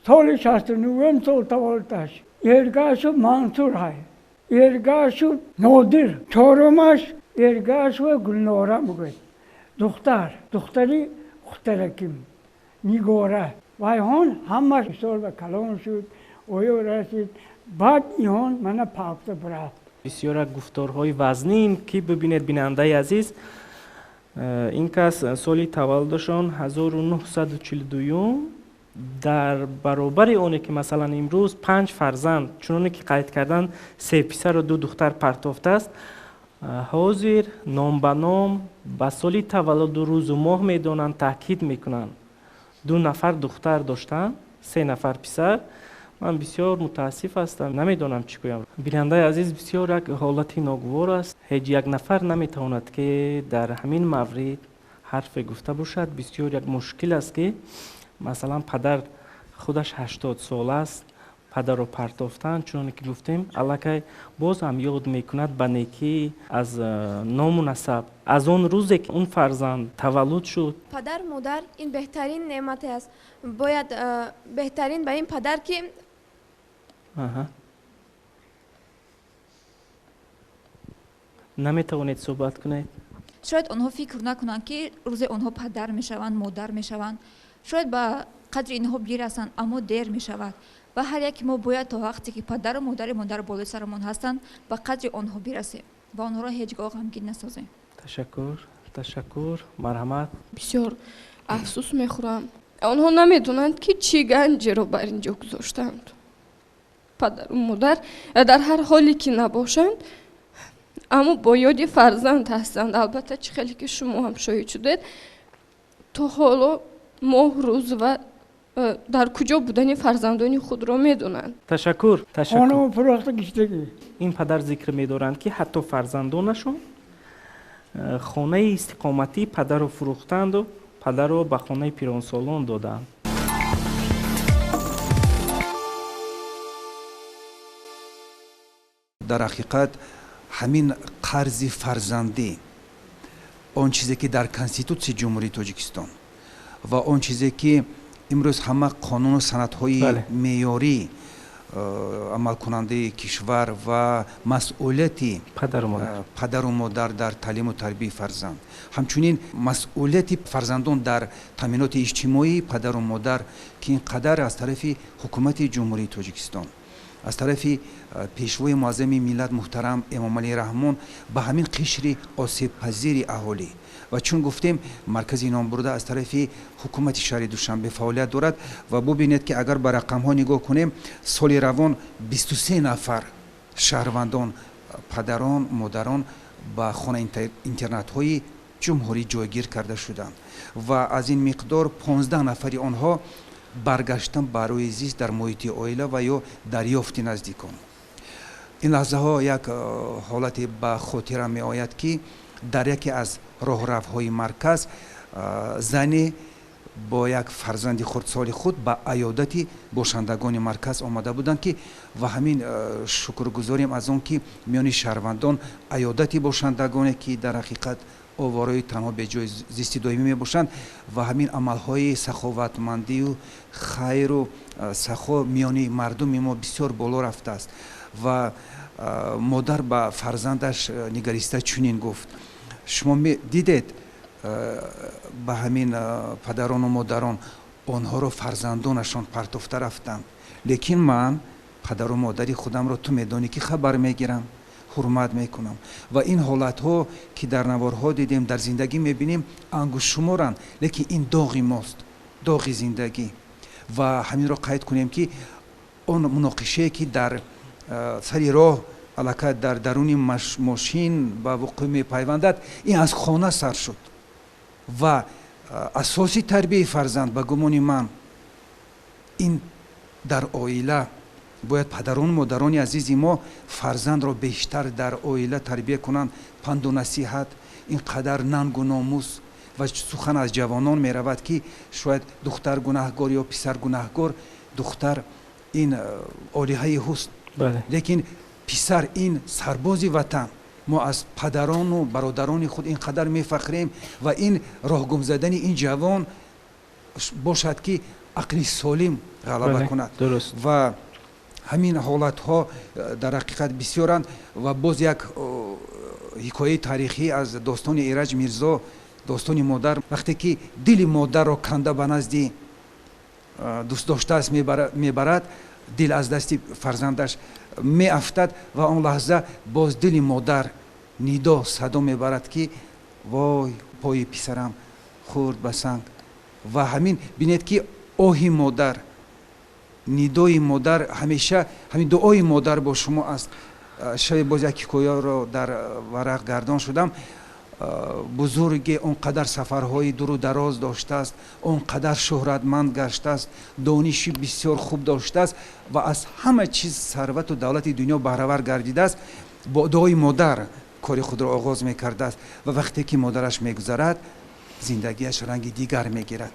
соли 69 сол таваллудаш. Эргашу Мансур ҳай. Эргашу Нодир. Чорумаш Эргашу Гулнора мегӯяд. Духтар, духтари хутараким Нигора. Вайҳон ҳамаш сол ба калон шуд, оё расид. Баъд иҳон мана пафта рафт. Бисёр гуфторҳои вазнин, ки бибинед бинандаи азиз, ин кас соли таваллудашон 1942 дар баробари оне ки масалан имрӯз 5 фарзанд, чуноне ки қайд карданд, 3 писару 2 духтар партофтааст, ҳозир ном ба ном ба соли таваллуду рӯзу моҳ медонанд, таъкид мекунанд. 2 нафар духтар доштанд, 3 нафар писар. Ман бисёр мутаассиф ҳастам, намедонам чӣ гӯям. Бинандаи азиз, бисёр як ҳолати ногувор аст. Ҳеҷ як нафар наметавонад, ки дар ҳамин маврид ҳарфе гуфта бошад. Бисёр як мушкил аст, ки масалан падар худаш 80 сола аст, падарро партофтан, чуноне ки гуфтем, аллакай боз ҳам ёд мекунад ба некӣ аз ному насаб, аз он рӯзе ки он фарзанд таваллуд шуд. Падар, модар ин беҳтарин неъмате аст. Бояд беҳтарин ба ин падар ки наметавонед суҳбат кунед. Шояд онҳо фикр накунанд, ки рӯзе онҳо падар мешаванд, модар мешаванд. Шояд ба қадри инҳо бирасанд, аммо дер мешавад. Ва ҳар яке мо бояд то вақте ки падару модари мо дар болои сарамон ҳастанд, ба қадри онҳо бирасем ва онҳоро ҳеҷ гоҳ ғамгин насозем. Ташаккур, ташаккур, марҳамат. Бисёр афсӯс мехӯрам. Онҳо намедонанд, ки чӣ ганҷеро бар ин ҷо гузоштаанд. Падару модар дар ҳар ҳоле ки набошанд, аммо бо ёди фарзанд ҳастанд. Албатта, чӣ хеле ки шумо ҳам шоҳид шудед, то ҳоло моҳ, рӯз ва дар куҷо будани фарзандони худро медонанд. Ташаккур, ташаккур. Оно фурӯхта гиштагӣ. Ин падар зикр медоранд, ки ҳатто фарзандонашон хонаи истиқоматии падарро фурӯхтанду падарро ба хонаи пиронсолон доданд. Дар ҳақиқат ҳамин қарзи фарзандӣ, он чизе ки дар Конститутсияи Ҷумҳурии Тоҷикистон ва он чизе ки имрӯз ҳама қонуну санадҳои меъёрӣ амалкунандаи кишвар ва масъулияти падару модар дар таълиму тарбияи фарзанд, ҳамчунин масъулияти фарзандон дар таъминоти иҷтимоии падару модар, ки ин қадар аз тарафи ҳукумати Ҷумҳурии Тоҷикистон, аз тарафи пешвои муаззами миллат муҳтарам Эмомалӣ Раҳмон ба ҳамин қишри осебпазири аҳолӣ ва чун гуфтем, маркази номбурда аз тарафи ҳукумати шаҳри Душанбе фаъолият дорад. Ва бубинед, ки агар ба рақамҳо нигоҳ кунем, соли равон 23 нафар шаҳрвандон, падарон, модарон ба хона интернатҳои ҷумҳурӣ ҷойгир карда шуданд ва аз ин миқдор 15 нафари онҳо баргаштан барои зист дар муҳити оила ва ё дарёфти наздикон. Ин лаҳзаҳо як ҳолате ба хотира меояд, ки дар яке аз роҳравҳои марказ зане бо як фарзанди хурдсоли худ ба аёдати бошандагони марказ омада буданд, ки ва ҳамин шукргузорем аз он, ки миёни шаҳрвандон аёдати бошандагоне, ки дар ҳақиқат овораи танҳо беҷои зисти доимӣ мебошанд, ва ҳамин амалҳои саховатмандию хайру сахо миёни мардуми мо бисёр боло рафтааст. Ва модар ба фарзандаш нигариста чунин гуфт: шумо дидед, ба ҳамин падарону модарон онҳоро фарзандонашон партофта рафтанд, лекин ман падару модари худамро, ту медонӣ, ки хабар мегирам, ҳурмат мекунам. Ва ин ҳолатҳо, ки дар наворҳо дидем, дар зиндагӣ мебинем, ангуштшуморанд, лекин ин доғи мост, доғи зиндагӣ. Ва ҳаминро қайд кунем, ки он муноқишае, ки дар сари роҳ аллакай дар даруни мошин ба вуқӯъ мепайвандад, ин аз хона сар шуд. Ва асоси тарбияи фарзанд, ба гумони ман, ин дар оила бояд падарону модарони азизи мо фарзандро бештар дар оила тарбия кунанд, панду насиҳат, ин қадар нангу номус. Ва сухан аз ҷавонон меравад, ки шояд духтар гунаҳгор ё писар гунаҳгор. Духтар ин олиҳаи ҳусн, лекин писар ин сарбози ватан. Мо аз падарону бародарони худ ин қадар мефахрем ва ин роҳгум задани ин ҷавон бошад, ки ақли солим ғалаба кунад. Ва ҳамин ҳолатҳо дар ҳақиқат бисёранд. Ва боз як ҳикояи таърихӣ аз достони Эраҷ Мирзо, достони модар, вақте ки дили модарро канда ба назди дӯстдоштааш мебарад, дил аз дасти фарзандаш меафтад ва он лаҳза боз дили модар нидо садо мебарад, ки вой, пои писарам хурд ба санг. Ва ҳамин бинед, ки оҳи модар, нидои модар, ҳамеша ҳамин дуои модар бо шумо аст. Шаби боз як ҳикояро дар варақ гардон шудам. Бузурге он қадар сафарҳои дуру дароз доштааст, он қадар шӯҳратманд гаштааст, дониши бисёр хуб доштааст ва аз ҳама чиз сарвату давлати дунё баҳравар гардидааст. Бо дуои модар кори худро оғоз мекардааст ва вақте ки модараш мегузарад, зиндагиаш ранги дигар мегирад.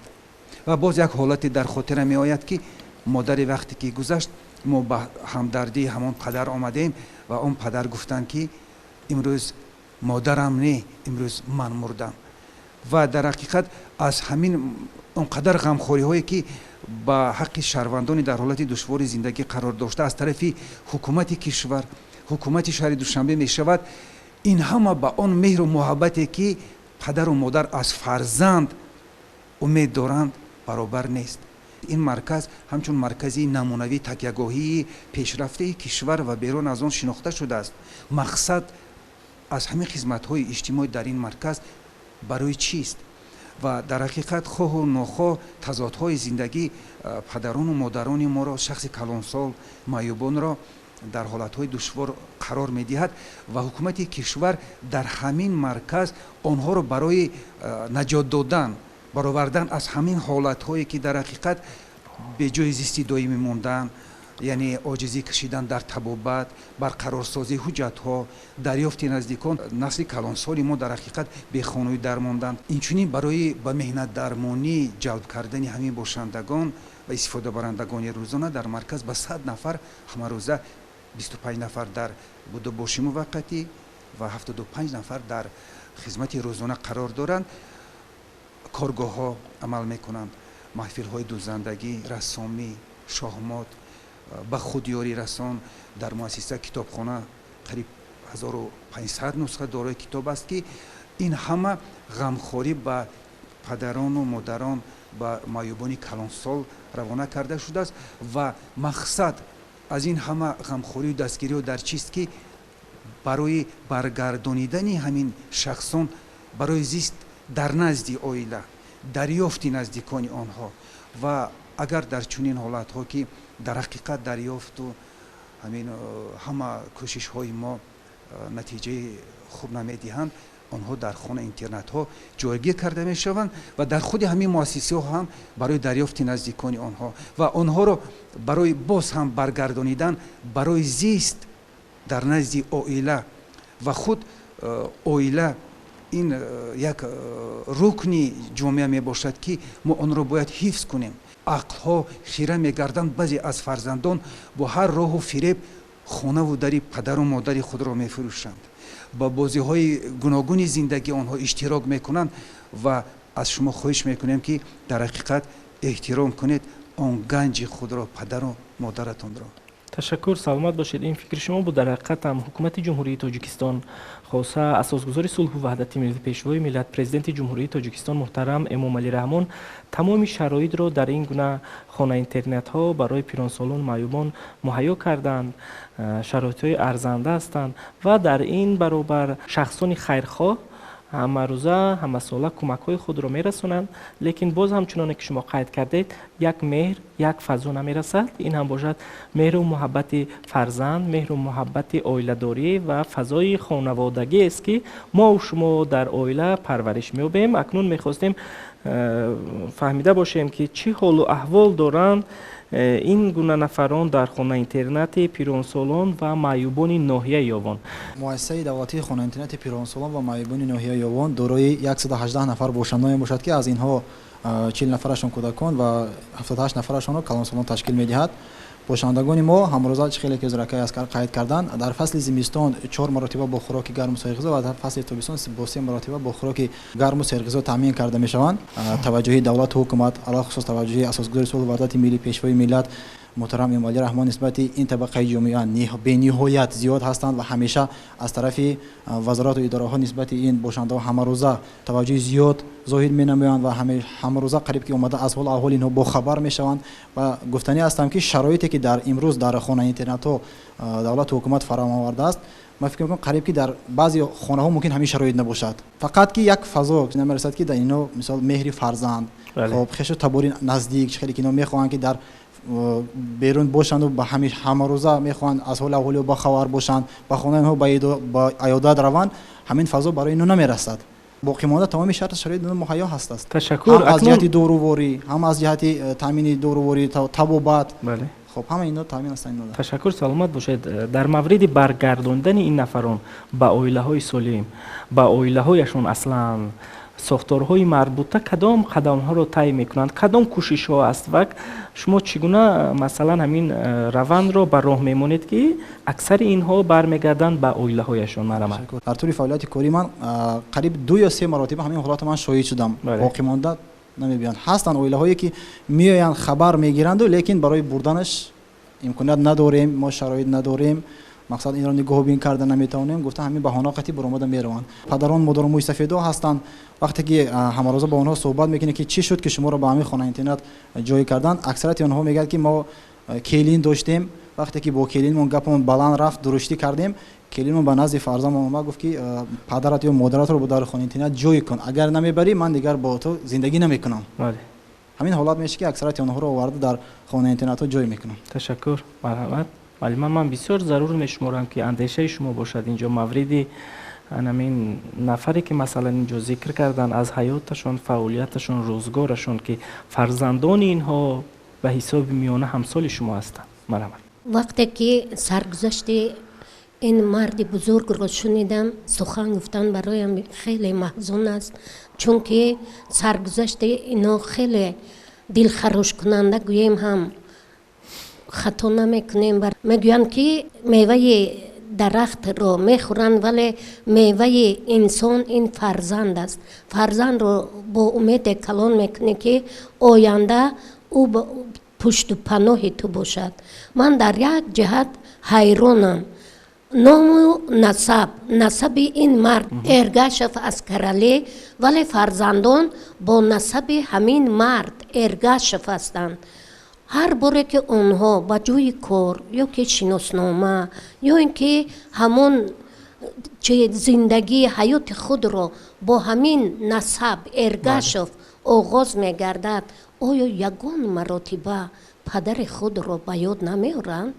Ва боз як ҳолате дар хотира меояд, ки модаре вақте ки гузашт, мо ба ҳамдардии ҳамон падар омадем ва он падар гуфтанд, ки имрӯз модарам не, имрӯз ман мурдам. Ва дар ҳақиқат аз ҳамин он қадар ғамхориҳое, ки ба ҳаққи шаҳрвандони дар ҳолати душвори зиндагӣ қарор дошта аз тарафи ҳукумати кишвар, ҳукумати шаҳри Душанбе мешавад, ин ҳама ба он меҳру муҳаббате, ки падару модар аз фарзанд умед доранд, баробар нест. Ин марказ ҳамчун маркази намунавии такягоҳии пешрафтаи кишвар ва берун аз он шинохта шудааст. Мақсад аз ҳамин хизматҳои иҷтимоӣ дар ин марказ барои чист? Ва дар ҳақиқат хоҳу нохоҳ тазодҳои зиндагӣ падарону модарони моро, шахси калонсол, маъюбонро дар ҳолатҳои душвор қарор медиҳад ва ҳукумати кишвар дар ҳамин марказ онҳоро барои наҷот додан, баровардан аз ҳамин ҳолатҳое ки дар ҳақиқат беҷои зисти доимӣ мондан, яъне оҷизӣ кашидан дар табобат, барқарорсозии ҳуҷҷатҳо, дарёфти наздикон, насли калонсоли мо дар ҳақиқат бехонуӣ дармонданд. Инчунин барои ба меҳнатдармонӣ ҷалб кардани ҳамин бошандагон ва истифодабарандагони рӯзона дар марказ ба 100 нафар ҳамарӯза 25 нафар дар будубоши муваққатӣ ва 75 нафар дар хизмати рӯзона қарор доранд. Коргоҳҳо амал мекунанд, маҳфилҳои дӯзандагӣ, рассомӣ, шоҳмот, ба худёрӣ расон. Дар муассиса китобхона қариб 1500 нусха дорои китоб аст, ки ин ҳама ғамхорӣ ба падарону модарон, ба маъюбони калонсол равона карда шудааст. Ва мақсад аз ин ҳама ғамхорию дастгириҳо дар чист, ки барои баргардонидани ҳамин шахсон барои зист дар назди оила, дарёфти наздикони онҳо. Ва агар дар чунин ҳолатҳо, ки дар ҳақиқат дарёфту ҳамин ҳама кӯшишҳои мо натиҷаи хуб намедиҳанд, онҳо дар хона интернатҳо ҷойгир карда мешаванд ва дар худи ҳамин муассисаҳо ҳам барои дарёфти наздикони онҳо ва онҳоро барои боз ҳам баргардонидан барои зист дар назди оила ва худ оила ин як рукни ҷомеа мебошад, ки мо онро бояд ҳифз кунем. Ақлҳо хира мегарданд, баъзе аз фарзандон бо ҳар роҳу фиреб хонаву дари падару модари худро мефурӯшанд, ба бозиҳои гуногуни зиндагӣ онҳо иштирок мекунанд. Ва аз шумо хоҳиш мекунем, ки дар ҳақиқат эҳтиром кунед он ганҷи худро, падару модаратонро. Ташаккур, саломат бошед. Ин фикри шумо буд. Дар ҳақиқат ҳам ҳукумати Ҷумҳурии Тоҷикистон, хоса асосгузори сулҳу ваҳдати миллӣ, пешвои миллат, президенти Ҷумҳурии Тоҷикистон муҳтарам Эмомалӣ Раҳмон тамоми шароитро дар ин гуна хона-интернатҳо барои пиронсолон, маъюбон муҳайё карданд. Шароитҳои арзанда ҳастанд ва дар ин баробар шахсони хайрхоҳ ҳамарӯза, ҳамасола кӯмакҳои худро мерасонанд, лекин боз ҳам чуноне ки шумо қайд кардед, як меҳр, як фазо намерасад. Ин ҳам бошад меҳру муҳаббати фарзанд, меҳру муҳаббати оиладорӣ ва фазои хонаводагӣ аст, ки мо шумо дар оила парвариш меёбем. Акнун мехостем фаҳмида бошем, ки чӣ ҳолу аҳвол доранд ин гуна нафарон дар хона-интернати пиронсолон ва маъюбони ноҳияи Ёвон. Муассисаи давлатии хона-интернати пиронсолон ва маъюбони ноҳияи Ёвон дорои 118 нафар бошанда мебошад, ки аз инҳо 40 нафарашон кӯдакон ва 78 нафарашонро калонсолон ташкил медиҳад. Бошандагони мо ҳамрӯза, чӣ хеле ки зуракаи аскар қайд карданд, дар фасли зимистон 4 маротиба бо хӯроки гарму серғизо ва дар фасли тобистон бо 3 маротиба бо хӯроки гарму серғизо таъмин карда мешаванд. Таваҷҷӯҳи давлату ҳукумат, алахусус таваҷҷӯҳи асосгузори сулҳу ваҳдати миллӣ, пешвои миллат муҳтарам Эмомалӣ Раҳмон нисбати ин табақаи ҷомеа бениҳоят зиёд ҳастанд ва ҳамеша аз тарафи вазорату идораҳо нисбати ин бошандаҳо ҳамарӯза таваҷҷӯҳи зиёд зоҳир менамоянд ва ҳамарӯза қариб ки омада аз ҳолу аҳволи инҳо бохабар мешаванд. Ва гуфтанӣ ҳастам, ки шароите ки дар имрӯз дар хона-интернатҳо давлату ҳукумат фароҳам овардааст, ман фикр мекунам, қариб ки дар баъзе хонаҳо мумкин ҳамин шароит набошад. Фақат ки як фазо намерасад, ки дар ино мисол меҳри фарзанд, хоб, хешу табори наздик, чӣ хеле ки ино мехоҳанд, ки дар берун бошанду ба ҳамарӯза мехоҳанд аз ҳоли аҳволи бохабар бошанд, ба хонаи онҳо ба аёдат раванд, ҳамин фазо барои ино намерасад. Боқимонда тамоми шарту шароит муҳайё ҳастааст. Ташаккур. Ҳам аз ҷиҳати доруворӣ, ҳам аз ҷиҳати таъмини доруворӣ, табобат. Хоб, ҳама ино таъмин ҳастанд. Ташаккур, саломат бошед. Дар мавриди баргардондани ин нафарон ба оилаҳои солим, ба оилаҳояшон аслан сохторҳои марбута кадом қадамҳоро тай мекунанд, кадом кӯшишҳо аст ва шумо чӣ гуна масалан ҳамин равандро ба роҳ мемонед, ки аксари инҳо бармегарданд ба оилаҳояшон? Марамат. Дар тӯли фаъолияти кории ман қариб 2 ё 3 маротиба ҳамин ҳолатро ман шоҳид шудам. Боқимонда намебиёнд. Ҳастанд оилаҳое ки меоянд, хабар мегиранду, лекин барои бурданаш имконият надорем, мо шароит надорем. Мақсад инро нигоҳубин карда наметавонем гуфта, ҳамин баҳона қатӣ баромада мераванд. Падарон, модарон мӯйсафедо ҳастанд. Вақте ки ҳамарӯза бо онҳо суҳбат мекунем, ки чӣ шуд, ки шуморо ба ҳамин хона интернат ҷой карданд, аксарияти онҳо мегӯяд, ки мо келин доштем. Вақте ки бо келинмон гапамон баланд рафт, дуруштӣ кардем, келинмон ба назди фарзандмон омад, гуфт, ки падарат ё модаратро бо дар хона интернат ҷой кун, агар намебарӣ, ман дигар бо ту зиндагӣ намекунам. Ҳамин ҳолат мешавад, ки аксарияти онҳоро оварда дар хона интернатҳо ҷой мекунам. Ташаккур, марҳамат. Муаллима, ман бисёр зарур мешуморам, ки андешаи шумо бошад инҷо мавриди ҳамин нафаре, ки масалан инҷо зикр кардан аз ҳаёташон, фаъолияташон, рӯзгорашон, ки фарзандони инҳо ба ҳисоби миёна ҳамсоли шумо ҳастанд. Марҳамат. Вақте ки саргузашти ин марди бузургро шунидам, сухан гуфтан бароям хеле маҳзун аст, чунки саргузашти ино хеле дилхарошкунанда гӯем ҳам хато намекунем. Мегӯянд, ки меваи дарахтро мехӯранд, вале меваи инсон ин фарзанд аст. Фарзандро бо умеде калон мекунӣ, ки оянда ӯ пушту паноҳи ту бошад. Ман дар як ҷиҳат ҳайронам. Ному насаб, насаби ин мард Эргашев Аскаралӣ, вале фарзандон бо насаби ҳамин мард Эргашев ҳастанд. Ҳар боре ки онҳо ба ҷои кор ё ки шиноснома ё ин ки ҳамон зиндагии ҳаёти худро бо ҳамин насаб Эргашев оғоз мегардад, оё ягон маротиба падари худро ба ёд намеоранд?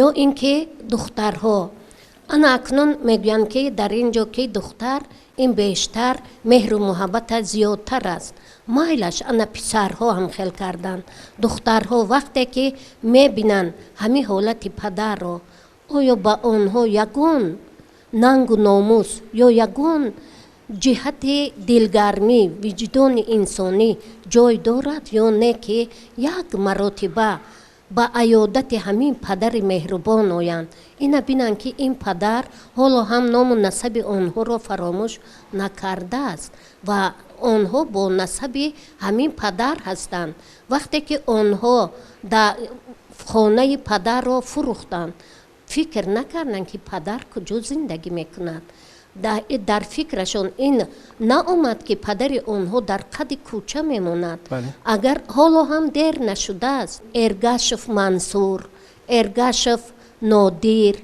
Ё ин ки духтарҳо, ана акнун мегӯянд, ки дар ин ҷо ки духтар ин бештар меҳру муҳаббата зиёдтар аст. Майлаш, ана писарҳо ҳам хел карданд. Духтарҳо вақте ки мебинанд ҳамин ҳолати падарро, оё ба онҳо ягон нангу номус ё ягон ҷиҳати дилгармӣ, виҷдони инсонӣ ҷой дорад ё не, ки як маротиба ба аёдати ҳамин падари меҳрубон оянд, ина бинанд, ки ин падар ҳоло ҳам ному насаби онҳоро фаромӯш накардааст ва онҳо бо насаби ҳамин падар ҳастанд. Вақте ки онҳо дар хонаи падарро фурӯхтанд, фикр накарданд, ки падар куҷо зиндагӣ мекунад. Дар фикрашон ин наомад, ки падари онҳо дар қади кӯча мемонад. Агар ҳоло ҳам дер нашудааст, Эргашев Мансур, Эргашев Нодир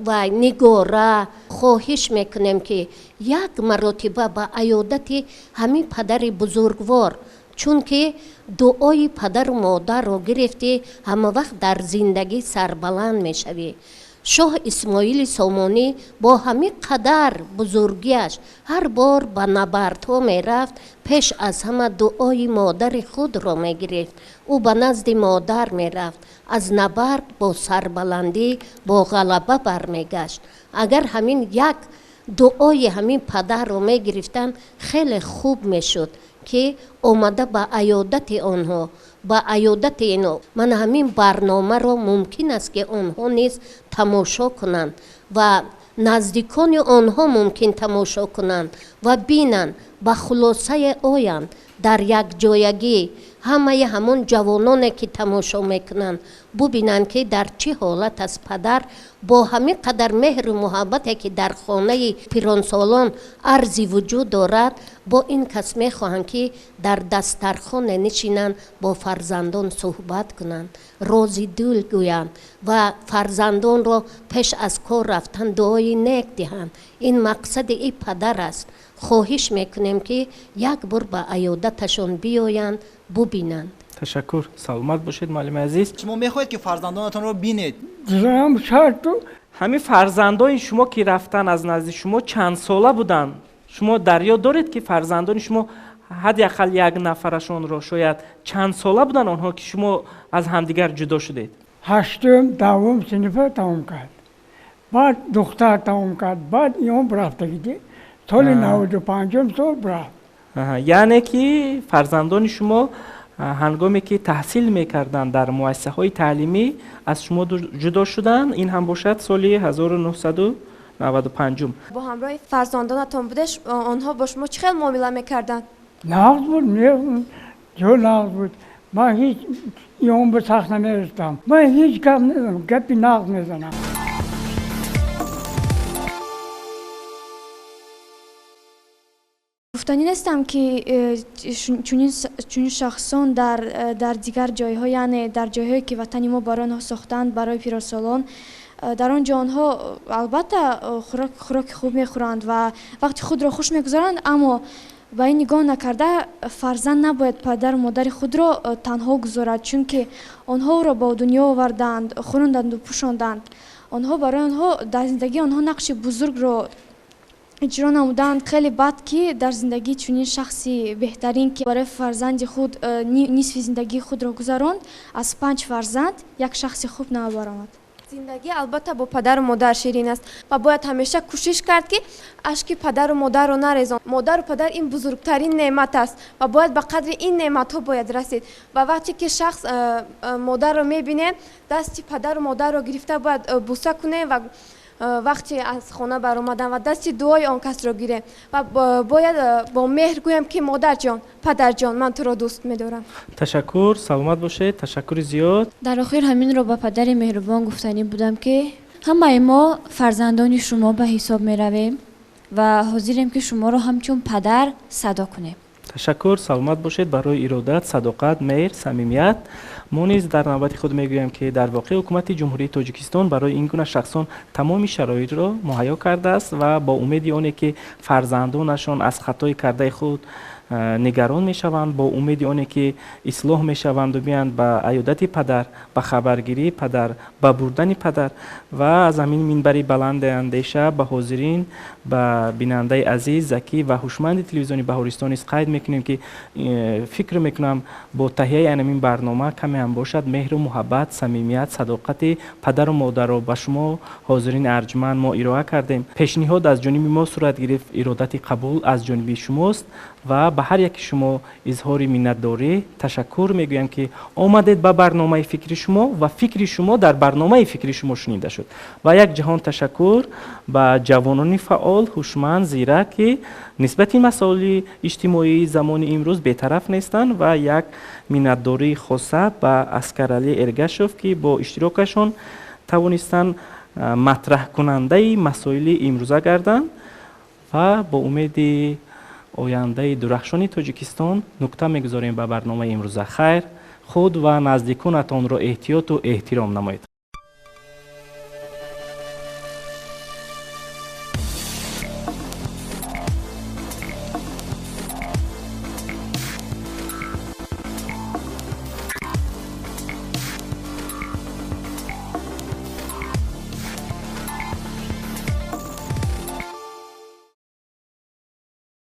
ва Нигора, хоҳиш мекунем, ки як маротиба ба аёдати ҳамин падари бузургвор, чунки дуои падару модарро гирифтӣ, ҳама вақт дар зиндагӣ сарбаланд мешавӣ. Шоҳ Исмоили Сомонӣ бо ҳамин қадар бузургиаш ҳар бор ба набардҳо мерафт, пеш аз ҳама дуои модари худро мегирифт. Ӯ ба назди модар мерафт, аз набард бо сарбаландӣ, бо ғалаба бармегашт. Агар ҳамин як дуои ҳамин падарро мегирифтанд, хеле хуб мешуд, ки омада ба аёдати онҳо, ба аёдати ино. Мана ҳамин барномаро мумкин аст, ки онҳо низ тамошо кунанд ва наздикони онҳо мумкин тамошо кунанд ва бинанд, ба хулосае оянд дар якҷоягӣ. Ҳамаи ҳамон ҷавононе, ки тамошо мекунанд, бубинанд, ки дар чӣ ҳолат аст падар, бо ҳамин қадар меҳру муҳаббате, ки дар хонаи пиронсолон арзи вуҷуд дорад, бо ин кас мехоҳанд, ки дар дастархоне нишинанд, бо фарзандон суҳбат кунанд, рози дил гӯянд ва фарзандонро пеш аз кор рафтан дуои нек диҳанд. Ин мақсади и падар аст. Хоҳиш мекунем, ки як бор ба аёдаташон биёянд, бубинанд. Ташаккур, саломат бошед, муаллими азиз. Шумо мехоҳед, ки фарзандонатонро бинед? Ҳамин фарзандони шумо, ки рафтан аз назди шумо, чанд сола буданд? Шумо дар ёд доред, ки фарзандони шумо ҳадди ақал як нафарашонро шояд чанд сола буданд онҳо, ки шумо аз ҳамдигар ҷудо шудед? Ҳаштум, 10-ум синфа тамом кард, баъд духтар тамом кард, баъд ион рафтагиди соли 95-ум сол рафт. Яъне ки фарзандони шумо ҳангоме ки таҳсил мекарданд дар муассисаҳои таълимӣ, аз шумо ҷудо шуданд. Ин ҳам бошад соли 1995-ум. Бо ҳамроҳи фарзандонатон будеш, онҳо бо шумо чӣ хел муомила мекарданд? Нағз буд, ҷо нағз буд. Ман ҳеҷ ион ба сахт намерастам, ман ҳеҷ гап незанам, гапи нағз мезанам. Гуфтанӣ нестам, ки чунин шахсон дар дигар ҷойҳо, яъне дар ҷойҳое, ки ватани мо барои онҳо сохтанд, барои пиросолон, дар он ҷо онҳо албатта хӯроки хуб мехӯранд ва вақти худро хуш мегузаранд, аммо ба ин нигоҳ накарда, фарзанд набояд падару модари худро танҳо гузорад, чунки онҳо ӯро ба дунё оварданд, хӯронданду пӯшонданд. Онҳо барои онҳо дар зиндагии онҳо нақши бузургро иҷро намуданд. Хеле бад, ки дар зиндагии чунин шахси беҳтарин, ки барои фарзанди худ нисфи зиндагии худро гузаронд, аз панҷ фарзанд як шахси хуб набаромад. Зиндагӣ албатта бо падару модар ширин аст ва бояд ҳамеша кӯшиш кард, ки ашки падару модарро нарезон. Модару падар ин бузургтарин неъмат аст ва бояд ба қадри ин неъматҳо бояд расид. Ва вақте ки шахс модарро мебинем, дасти падару модарро гирифта бояд буса кунем ва вақте аз хона баромадан ва дасти дуои он касро гирем ва бояд бо меҳр гӯем, ки модарҷон, падарҷон, ман туро дӯст медорам. Ташаккур, саломат бошед, ташаккури зиёд. Дар охир ҳаминро ба падари меҳрубон гуфтанӣ будам, ки ҳамаи мо фарзандони шумо ба ҳисоб меравем ва ҳозирем, ки шуморо ҳамчун падар садо кунем. Ташаккур, саломат бошед барои иродат, садоқат, меҳр, самимият. Мо низ дар навбати худ мегӯем, ки дар воқеъ ҳукумати Ҷумҳурии Тоҷикистон барои ин гуна шахсон тамоми шароитро муҳайё кардааст ва бо умеди оне, ки фарзандонашон аз хатои кардаи худ нигарон мешаванд, бо умеди оне, ки ислоҳ мешаванду биёянд ба аёдати падар, ба хабаргирии падар, ба бурдани падар. Ва аз ҳамин минбари баланди андеша ба ҳозирин, ба бинандаи азиз, закӣ ва ҳушманди телевизиони Баҳористон низ қайд мекунем, ки фикр мекунам, бо таҳияи анамин барнома каме ҳам бошад меҳру муҳаббат, самимият, садоқати падару модарро ба шумо, ҳозирини арҷманд, мо ироа кардем. Пешниҳод аз ҷониби мо сурат гирифт, иродати қабул аз ҷониби шумост ва ба ҳар яки шумо изҳори миннатдорӣ, ташаккур мегӯям, ки омадед ба барномаи фикри шумо ва фикри шумо дар барномаи фикри шумо шунида шуд. Ва як ҷаҳон ташаккур ба ҷавонони фаъол, ҳушманд, зирак, ки нисбати масоили иҷтимоии замони имрӯз бетараф нестанд, ва як миннатдории хоса ба Аскаралӣ Эргашов, ки бо иштирокашон тавонистанд матраҳкунандаи масоили имрӯза гарданд. Ва бо умеди ояндаи дурахшони Тоҷикистон нукта мегузорем ба барномаи имрӯза. Хайр, худ ва наздиконатонро эҳтиёту эҳтиром намоед.